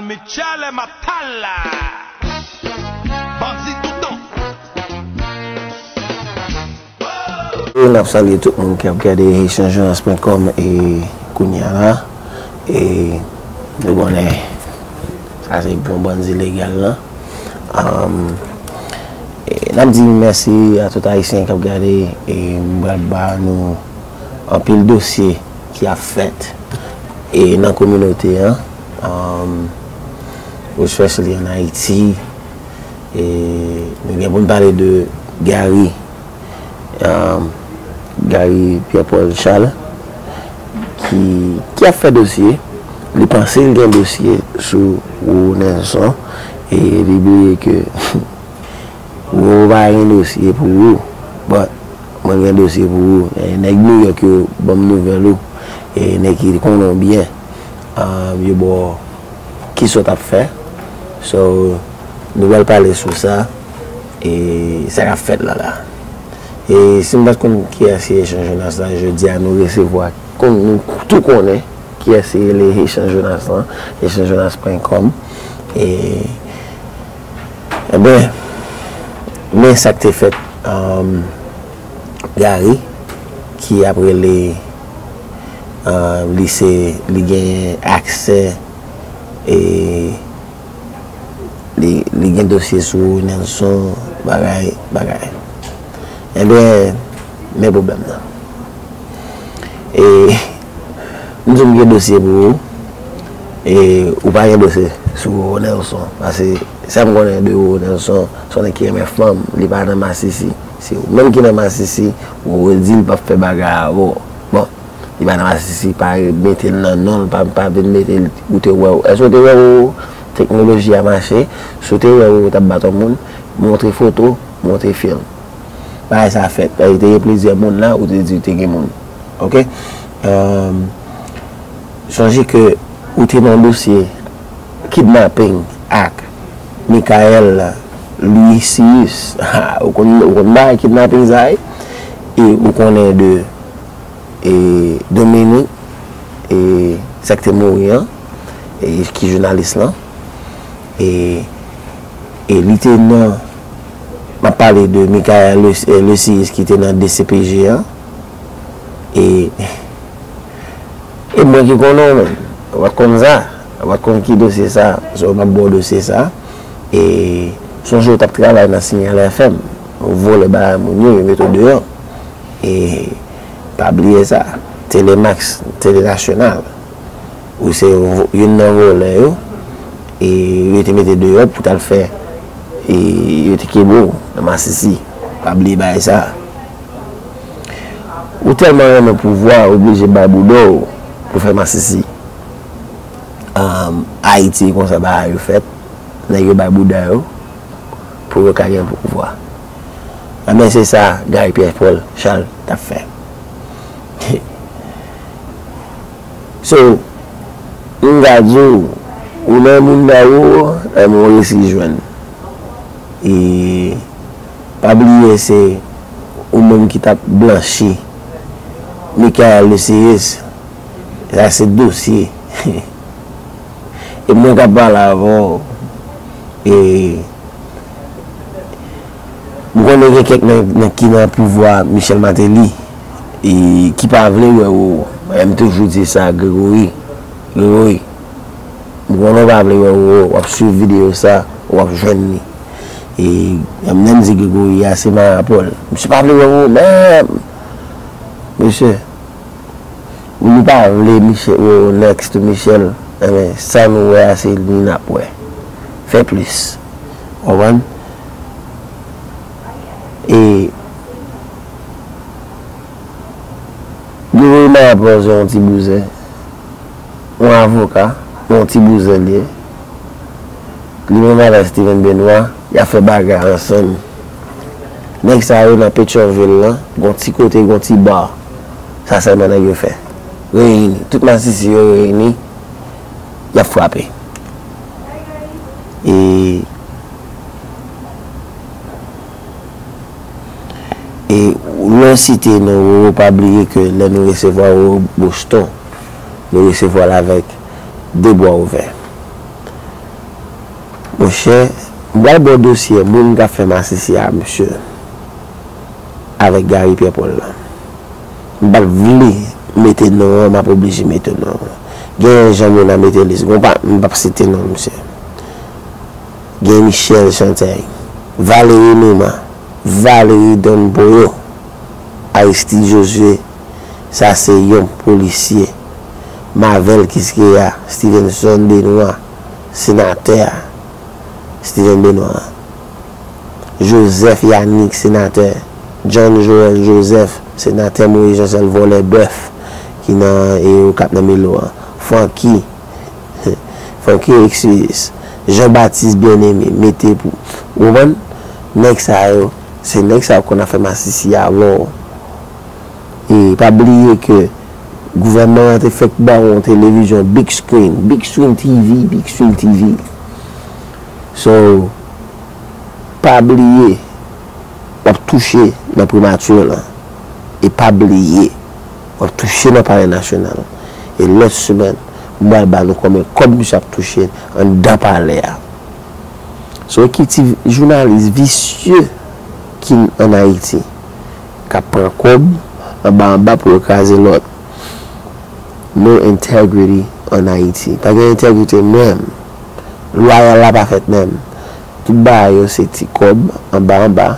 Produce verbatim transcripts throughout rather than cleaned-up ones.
Michele Matala. Bandi toutan. E n ap salye tout moun k ap gade Haitian Journaliste point com e kounye a la. E nou konnen sa se bon bandi legal lan. Um, e n ap di mèsi a tout Ayisyen k ap gade e m pral ba nou anpil dosye ki ap fèt e nan kominote an, um, especially an Ayiti. E nou gen pou n pale de Gary, um, Gary Pierre Paul Charles, ki, ki ap fè dosye. Li panse l gen dosye sou Roro Nelson, e li bliye ke Roro pa gen dosye pou ou. But mwen gen dosye pou ou. E nèg New York yo ban m nouvèl ou. E nèg ki konnen w byen, um, yo ba w kisa w t ap fè. So, nou pral pale sou sa e sa k ap fèt la la. E si m pa t konn kiyès se Echanj Jonas la, jodi a nou resevwa, kon, nou tou konnen kiyès se rele Echanj Jonas lan, echanj jonas point com. E, ebyen, men sa k te fèt, um, Gary, ki ap rele, um, li se, li gen aksè e li, li gen dosye sou Nelson, bagay, bagay. Ebyen, men pwoblèm nan. E m di w m gen dosye pou ou, e ou pa gen dosye sou Roro Nelson. Paske sa m konnen de Roro Nelson, se yon nèg ki renmen fanm, li pa nan masisi. Se ou menm ki nan masisi, ou di l p ap fè bagay avè w. Bon, li pa nan masisi, pa mete l nan non l, pa, pa vin mete l, ou te wè, èske w te wè Roro? Teknoloji a mache, si w te wè Roro t ap bat yon moun, montre foto, montre fim. Bagay sa fèt, paske te gen plizyè moun la, ou te di te gen moun. Oke? Èm, sonje ke ou te nan dosye kidnaping ak Michael Lucius. Ha, ou konn, ou konn bagay kidnaping sa ye? E ou konnen de e Dominique, e sa k te mouri an, e ki jounalis lan, e, e li te nan, m ap pale de Michael Le, e Lecius ki te nan D C P J an, e, e mwen ki konnen w menm, w pa t konn sa, w pa t konn ki dosye sa, so m ap ba w dosye sa, e sonje w t ap travay nan Signal F M, w vòlè bagay moun yo, yo mete w deyò. E pa bliye sa, Telemax, Tele Nasyonal, ou se yon vo-, youn nan vòlè yo, e yo te mete deyò pou t al fè, e yo te kenbe w nan masisi. Pa bliye bagay sa. Ou tèlman renmen pouvwa, ou oblije bay bouda w pou fè masisi. Am, Ayiti, e konsa bagay yo fèt. Nèg yo bay bouda yo pou yo ka gen pouvwa. Ebyen, se sa Gary Pierre Paul Charles t ap fè. So, m ka di w, ou nan moun Roro, ebyen, ou resi jwenn. E pa bliye, se ou menm ki t ap blanchi Michael Lecius. Sa se dosye. E mwen k ap pale avè w, e m konnen gen kèk nan, nan ki nan pouvwa Michel Martelly, e ki pa vle wè Roro. E m toujou di sa, Gregory, Gregory, m konnen w pa vle wè Roro, w ap swiv videyo sa, w ap jwenn li. E m menm di Gregory a se marapòl. Misye pa vle wè Roro menm. Mesye, nou pa vle Michel, Roro next to Michel, enben, sa nou wè a se li n ap wè. Fè plis. Konprann? E Gregory Marapòl se yon ti bouzen, yon avoka, yon ti bouzen li ye. Li menm avèk Steven Benoît, y ap fè bagay ansanm. Nèg sa yo nan Petyonvil lan, gon ti kote, gon ti bar. Sa sèlman nèg yo fè. Reyini. Tout masisi yo reyini, y ap frape. E, e lè w site non Roro, pa bliye ke lè nou resevwa Roro Boston, nou resevwa l avèk de bra ouvè. Monchè, m pral ba w dosye moun k ap fè masisi a, mesye, avèk Gary Pierre Paul la. M pa t vle mete non an, m ap oblije mete non an. Gen Jean Mona Métellus, gon pa, m p ap site non misye. Gen Michel Chantèy, Valéry Numa, Valéry Don Boyo, Aristide Josué, sa se yon polisye. Marvel Quisqueya, Stevenson Benoît, senatè a, Steven Benoît, Joseph Yanick, senatè, John Joël Joseph, senatè Moïse Jean Charles, vòlè bèf ki nan, e, Okap nan Milo a, Francky, Francky Exus, Jean Baptiste Bien-Aimé, mete pou, ou konprann? Nèg sa yo, se nèg sa yo konn ap fè masisi avè w. E pa bliye ke gouvènman an te fèk ba w yon televizyon big screen, big screen T V, big screen T V. So, pa bliye, w ap touche nan primati lan. E pa bliye, w ap touche nan Palè Nasyonal. E lòt semèn, m pral ba nou konbyen kòb misye ap touche anndan palè a. Se yon ekip ti jounalis visye ki ann Ayiti, k ap pran kòb anba anba pou yo kraze lòt. No integrity an Ayiti. Pa gen entegrite menm. Lwa la pa fèt menm. Tout bagay yo se ti kòb anba anba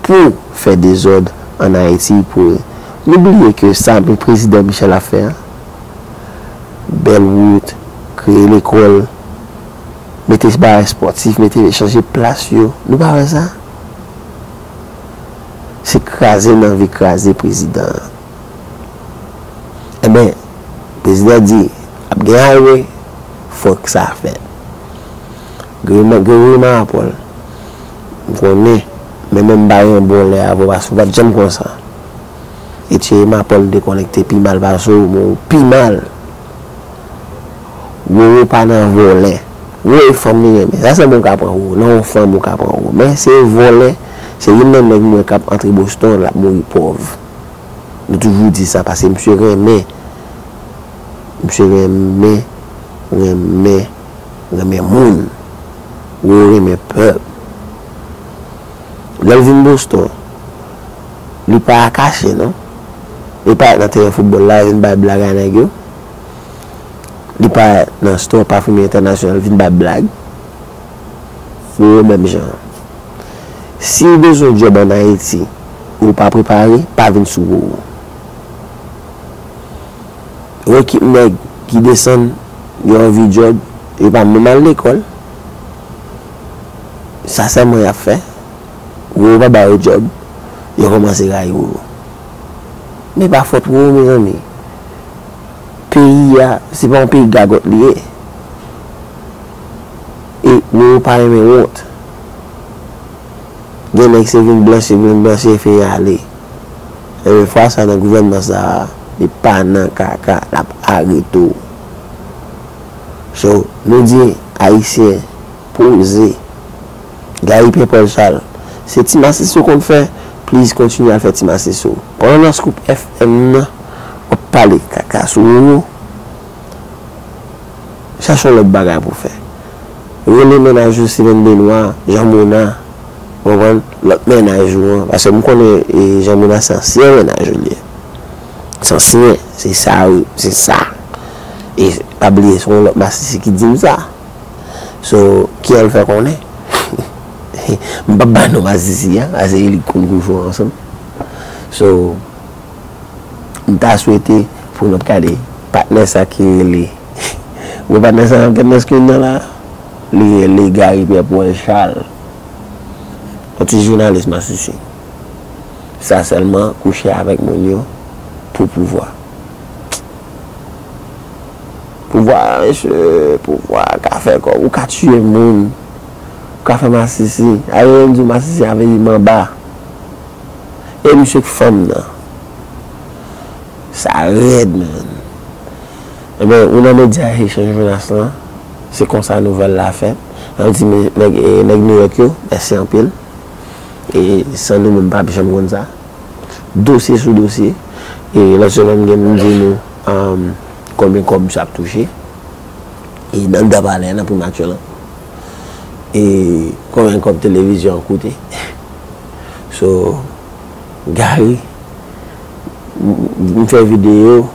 pou fè dezòd an Ayiti, pou nou bliye ke sa men prezidan Michel ap fè a. Bèl wout, kreye lekòl, mete bagay espòtif, mete chanje plas yo. Nou pa wè sa? Se kraze n anvi kraze prezidan an. Enben, prezidan di, ap gen highway, fòk sa fèt. Gregory Marapol, m konnen, men menm m pa gen bon lè avè w paske w pa t janm konsa. E Thierry Marapol dekonekte pi mal pase w, men w pi mal. Roro pa nan vòlè. Roro e fanm li renmen. Sa sèlman w ka pran Roro. Nan yon fanm ou ka pran Roro. Men se vòlè, se youn nan nèg m wè k ap antre Boston, l ap mouri pòv. Nou toujou di sa, paske misye renmen, misye renmen, renmen, renmen moun. Roro renmen pèp. Lè l vin Boston, li pa kache non. Li parèt nan teren foutbòl la, vin bay blag a nèg yo. Li parèt nan store Parfumerie International, vin bay blag. Roro menm jan. Si w bezwen djòb ann Ayiti, ou pa prepare, pa vin sou Roro. Yon ekip nèg ki desann, yo anvi djòb, yo pa menm al lekòl. Sa sèlman y ap fè. Roro pa ba yo djòb, yo kòmanse rayi Roro. Men pa fòt Roro, mezanmi. Peyi a, se pa yon peyi gagòt li ye. E Roro pa renmen wont. Gen nèg se vin blanchi, vin blanchi epi y ale. Ebyen, fwa sa nan gouvènman sa a, li pa nan kaka, l ap arete w. So, nou di, Ayisyen, poze. Gary Pierre Paul Charles, se ti masisi w konn fè, please kontinye al fè ti masisi w. Pandan nan Scoop F M nan, w ap pale kaka sou Roro. Chache yon lòt bagay pou w fè. Rele mennaj ou Steven Benoît, Jean Mona, w konprann, lòt mennaj ou an. Paske m konnen, e, Jean Mona se ansyen mennaj ou li ye. Se ansyen, se sa, wi, se sa. E pa bliye, se yon lòt masisi ki di m sa. So, ki an l fè konnen? M p ap ba non masisi a, paske li konn kou cho ansanm. So, m ta swete pou n ap gade patnè sa ki rele. Ou wè patnè sa n ap gade nan screen nan la? Li rele Gary Pierre Paul Charles. Yon ti jounalis masisi. Sa sèlman kouche avèk moun yo pou pouvwa. Pouvwa, mesye, pouvwa ka fè kòb. Ou ka tiye moun. Ou ka fè masisi. Ariel di w masisi a vle di manba. E misye k fanm nan. Sa rèd, man. Ebyen, ou nan medya Haitian Journal lan, se konsa nouvèl la fèt. N ap di nèg, e, nèg Nouyòk yo, mèsi anpil. E san nou menm, m p ap janm konn sa. Dosye sou dosye. E lòt semèn, m gen pou m di nou, um, konbyen kòb misye ap touche. E nan, nan palè, nan primati lan. E konbyen kòb televizyon an koute? So, Gary, m, m fè videyo,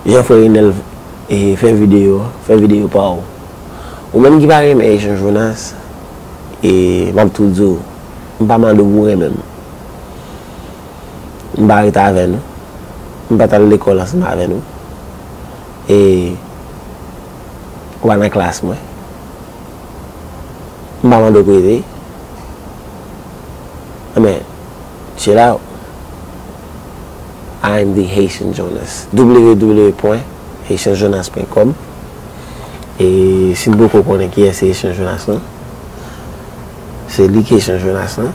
jan frè Renel, e, fè videyo, fè videyo pa w. Ou menm ki pa renmen Haitian Jonas, e, m ap tou di w, m pa mande w pou w renmen m. M pa ret avè nou. M pa t al lekòl ansanm avè nou. E ou pa nan klas mwen. M pa mande w prete. Anben, chill out. I'm the Haitian Jonas. W W W point haitian jonas point com. E si n poko konnen kiyès se Haitian Jonas lan, se li ki Haitian Jonas lan.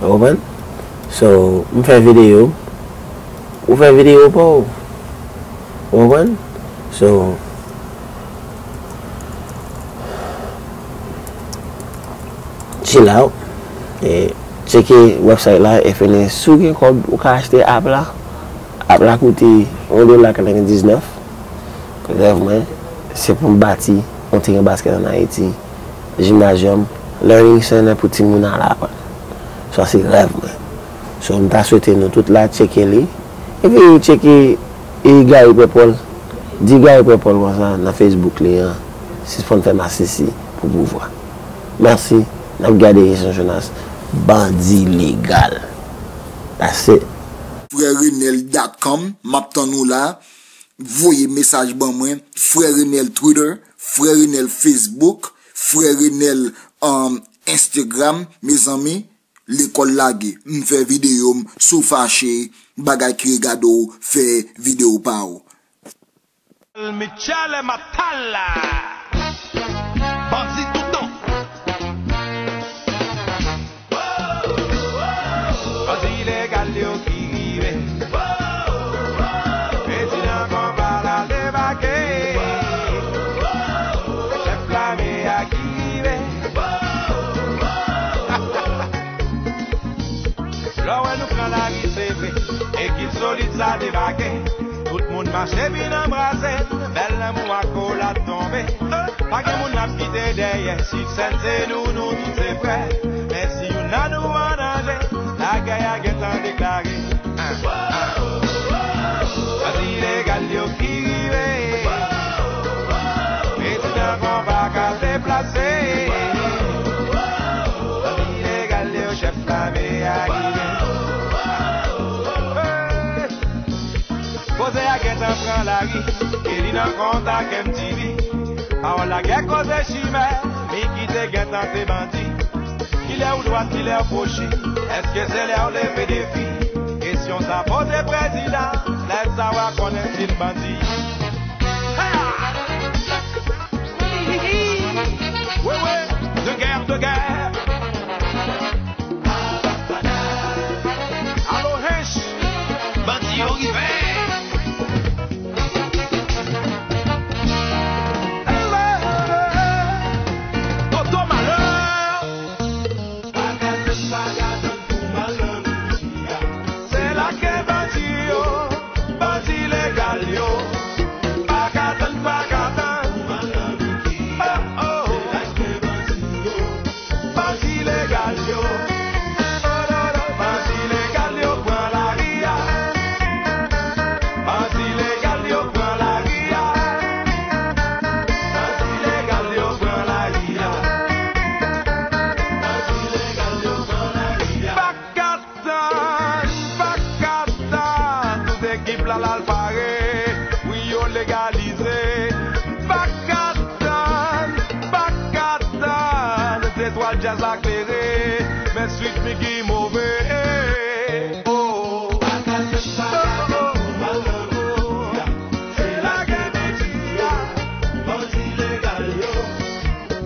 Ou konprann? So, m fè videyo. Ou fè videyo pa w. Ou konprann? So, chill out. E, tcheke website la, F N S. Si w gen kòb, ou ka achte app la. App la koute yon dola katrevendiznèf. Rèv mwen, se pou m bati yon teren baskèt ann Ayiti. Gymnasium, learning center pou timoun al aprann. Sa se rèv mwen. So, m ta swete nou tout la tcheke li. Epi tcheke, e, Gary Pèpòl. Di Gary Pèpòl konsa nan Facebook li an. Sispann fè masisi pou pouvwa. Mèsi. N ap gade Haitian Jonas. Bandi legal. That's it. Frè Renel dot com, m ap tann ou la. Voye mesaj ban mwen, Frè Renel Twitter, Frè Renel Facebook, Frè Renel, um, Instagram. Mezanmi, lekòl lage. M fè videyo m, si w fache, bagay ki regade w, fè videyo pa w. Michele Matala. Bandi toutan. Bandi ilegal yo ki rive. Prezidan konpa la debake. Chèf lame a ki rive. Lè w wè nou pran lari se vre. Ekip solid sa debake. Tout moun mache vin anbrase n, bèl lanmou akolad tonbe. Pa gen moun n ap kite dèyè, si sèn se nou, nou tout se frè. Men si youn nan nou an danje, lagè a gentan deklare. Bandi ilegal yo ki rive. Prezidan konpa ka deplase. Bandi ilegal yo, chèf lame a rive. Koze a gentan pran lari, e li nan kontak M T V. Pawòl lagè koze chimè, Mickey te gentan te bandi. Kilè ou dwat, kilè ou goch, èske se lè ou leve defi? Kesyon sa poze prezidan, lè sa w a konnen si l bandi. Wewe, de guerre, de guerre. Alo Hench, bandi yo rive. Toto Malè. Se lagè bandi yo, bandi legal yo. Pa ka tann, pa ka tann. Oh, oh. Bandi legal yo. Bandi legal yo pran lari a. Bandi legal yo pran lari a. Bandi legal yo pran lari a. Bandi legal yo pran lari a. Pa ka tann, pa ka tann. Tout ekip la l al pare. Wi, yo legalize. Pa ka tann, pa ka tann. Zetwal djaz la klere. Men swit Mickey move. Oh. Se lagè bandi a, bandi legal yo.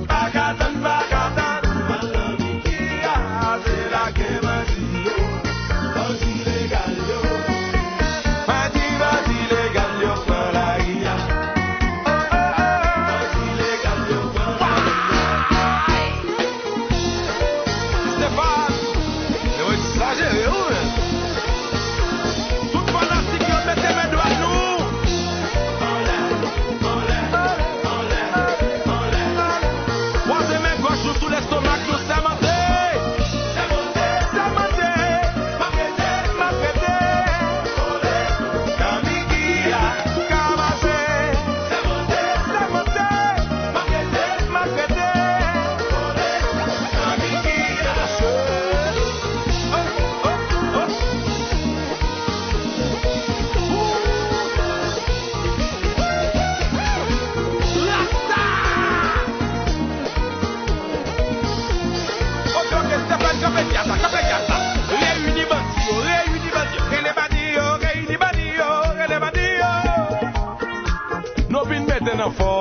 Pa ka tann, pa ka tann. Malandri ki a, se lagè bandi yo. Bandi legal yo. Bandi, bandi legal yo pran lari a. Oh, oh, oh. Bandi legal yo pran lari a.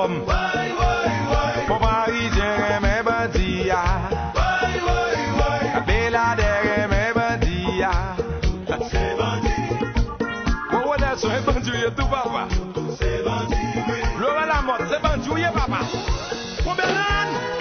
Bon Parizyen renmen bandi a. Beladè renmen bandi a. Wowo Nèson, e bandi w ye tou, papa. Laurent Lamothe, se bandi w ye, papa. Konbyen nan?